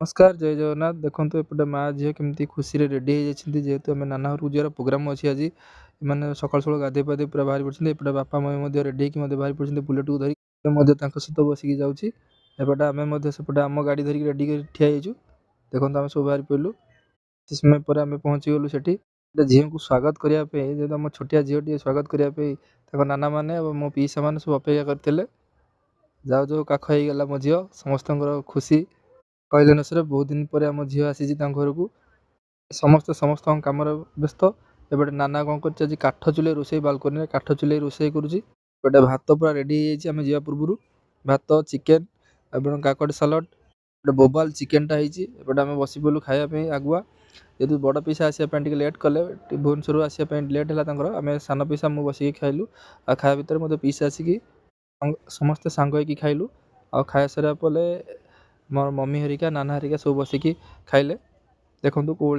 ନମସ୍କାର, ଜୟ ଜଗନ୍ନାଥ। ଦେଖନ୍ତୁ, ଏପଟେ ମା ଝିଅ କେମିତି ଖୁସିରେ ରେଡ଼ି ହେଇଯାଇଛନ୍ତି। ଯେହେତୁ ଆମେ ନାନା ଘରକୁ ଯିବାର ପ୍ରୋଗ୍ରାମ୍ ଅଛି ଆଜି, ଏମାନେ ସକାଳୁ ସକାଳୁ ଗାଧୋଇ ପାଧୋଇ ପୁରା ବାହାରି ପଡ଼ିଛନ୍ତି। ଏପଟେ ବାପା ମା ମଧ୍ୟ ରେଡ଼ି ହେଇକି ମଧ୍ୟ ବାହାରି ପଡ଼ିଛନ୍ତି ବୁଲେଟକୁ ଧରି। ମଧ୍ୟ ତାଙ୍କ ସହିତ ବସିକି ଯାଉଛି। ଏପଟେ ଆମେ ମଧ୍ୟ ସେପଟେ ଆମ ଗାଡ଼ି ଧରିକି ରେଡ଼ି କରି ଠିଆ ହେଇଛୁ। ଦେଖନ୍ତୁ, ଆମେ ସବୁ ବାହାରି ପଡ଼ିଲୁ। କିଛି ସମୟ ପରେ ଆମେ ପହଞ୍ଚିଗଲୁ ସେଠି। ଗୋଟେ ଝିଅଙ୍କୁ ସ୍ୱାଗତ କରିବା ପାଇଁ, ଯେହେତୁ ଆମ ଛୋଟିଆ ଝିଅଟିଏ, ସ୍ୱାଗତ କରିବା ପାଇଁ ତାଙ୍କ ନାନା ମାନେ ଏବଂ ମୋ ପିଇସା ମାନେ ସବୁ ଅପେକ୍ଷା କରିଥିଲେ। ଯାଉ ଯାଉ କାଖ ହେଇଗଲା ମୋ ଝିଅ। ସମସ୍ତଙ୍କର ଖୁସି କହିଲେ ନ ସରେ। ବହୁତ ଦିନ ପରେ ଆମ ଝିଅ ଆସିଛି ତାଙ୍କ ଘରକୁ। ସମସ୍ତେ ସମସ୍ତଙ୍କ କାମରେ ବ୍ୟସ୍ତ। ଏପଟେ ନାନା କ'ଣ କରୁଛି ଆଜି? କାଠ ଚୁଲି ରୋଷେଇ, ବାଲକୋନିରେ କାଠ ଚୁଲି ରୋଷେଇ କରୁଛି। ଏପଟେ ଭାତ ପୁରା ରେଡ଼ି ହେଇଯାଇଛି ଆମେ ଯିବା ପୂର୍ବରୁ। ଭାତ, ଚିକେନ ଏବଂ କାକଡ଼ି ସାଲଡ଼, ଗୋଟେ ବୋବାଲ ଚିକେନଟା ହେଇଛି। ଏପଟେ ଆମେ ବସି ପଡ଼ିଲୁ ଖାଇବା ପାଇଁ ଆଗୁଆ। ଯେହେତୁ ବଡ଼ ପିଇସା ଆସିବା ପାଇଁ ଟିକେ ଲେଟ୍ କଲେ, ଭୁବନେଶ୍ୱରରୁ ଆସିବା ପାଇଁ ଲେଟ୍ ହେଲା ତାଙ୍କର, ଆମେ ସାନ ପିଇସା ମୁଁ ବସିକି ଖାଇଲୁ। ଆଉ ଖାଇବା ଭିତରେ ମଧ୍ୟ ପିଇସା ଆସିକି ସମସ୍ତେ ସାଙ୍ଗ ହେଇକି ଖାଇଲୁ। ଆଉ ଖାଇବା ସରିବା ପରେ ମୋର ମମି ହେରିକା, ନାନା ହେରିକା ସବୁ ବସିକି ଖାଇଲେ। ଦେଖନ୍ତୁ କୋଉ